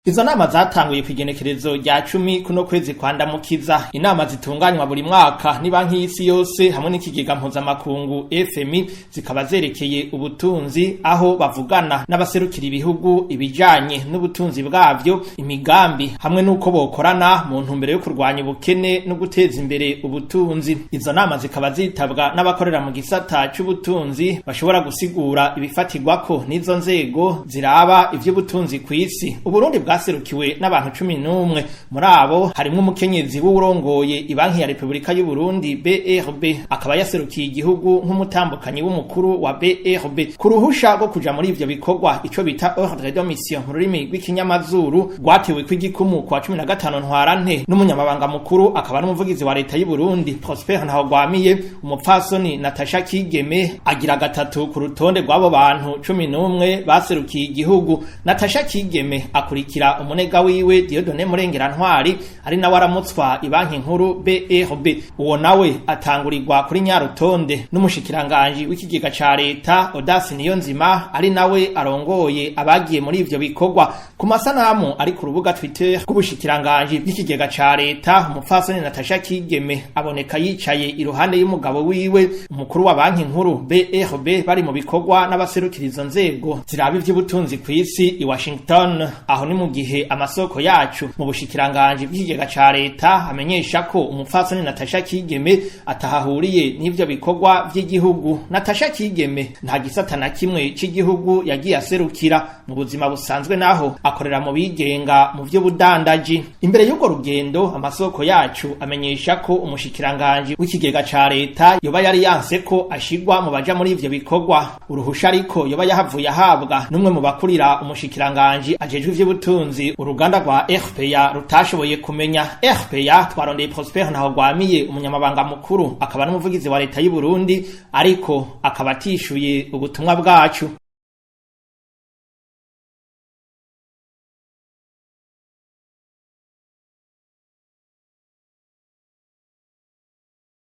Izo nama zatanguye kw'igenekerezo rya 10 kuno kwezi kwa Ndamukiza. Inama zitunganywa buri mwaka ni Banki y'Isi Yose hamwe n'ikigega mpuzamakungu FMI, zikaba zerekeye ubutunzi, aho bavugana n'abaserukira ibihugu ibijanye n'ubutunzi bwavyo, imigambi hamwe n'uko bokorana mu ntumbero yo kurwanya ubukene no guteza imbere ubutunzi. Izo nama zikaba zitabwa n'abakorera mu gisata c'ubutunzi bashobora gusigura ibifatirwako n'izo nzego ziraba ivy'ubutunzi kw'isi. Uburundi bwaserukiwe n'abantu 11. Muri abo harimwo umukenyezi w'uwurongoye Ibanki ya Repubulika y'u Burundi BRB, akaba yaserukiye igihugu nk'umutambukanyi w'umukuru wa BRB. Ku ruhusha rwo kuja muri ivyo bikorwa, ico bita ordre de mission mu rurimi rw'ikinyamazuru, rwatewe kw'igikumu kwa 15 Ntwarante n'umunyamabanga mukuru akaba n'umuvugizi wa leta y'u Burundi Prosper Ntahogwamiye, umupfasoni Natasha Kigeme agira gatatu ku rutonde rw'abo bantu 11 baserukiye igihugu. Natasha Kigeme akurikira umunega wiwe Dieudonné Murengerantwari, ari nawe aramutswa Ibanki Nkuru BRB. Uwo nawe atangurirwa kuri nyarutonde n'umushikiranganji w'ikigega ca leta Audace Niyonzima, ari nawe arongoye abagiye muri ivyo bikorwa. Ku masanamu ari ku rubuga Twitter rw'ubushikiranganji bw'ikigega ca leta, umupfasoni Natasha Kigeme aboneka yicaye iruhande y'umugabo wiwe, umukuru wa Banki Nkuru BRB, bari mu bikorwa n'abaserukira izo nzego ziraba ivy'ubutunzi kw'isi i Washington. Aho ni mu gihe amasoko yacu mu bushikiranganji bw'ikigega ca leta amenyesha ko umupfasoni Natasha Kigeme atahahuriye n'ivyo bikorwa vy'igihugu. Natasha Kigeme nta gisata na kimwe c'igihugu yagiye aserukira. Mu buzima busanzwe naho akorera mu bigenga mu vy'ubudandaji. Imbere y'urwo rugendo, amasoko yacu amenyesha ko umushikiranganji w'ikigega ca leta yoba yari yanse ko ashigwa mu baja muri ivyo bikorwa. Uruhusha ariko yoba yahavuye ahabwa n'umwe mu bakurira umushikiranganji ajejwe ivy'ubutunzi, uruganda rwa RPA rutashoboye kumenya. RPA twarondeye Prosper Ntahogwamiye, umunyamabanga mukuru akaba n'umuvugizi wa leta y'u Burundi, ariko akaba atishuye ubutumwa bwacu.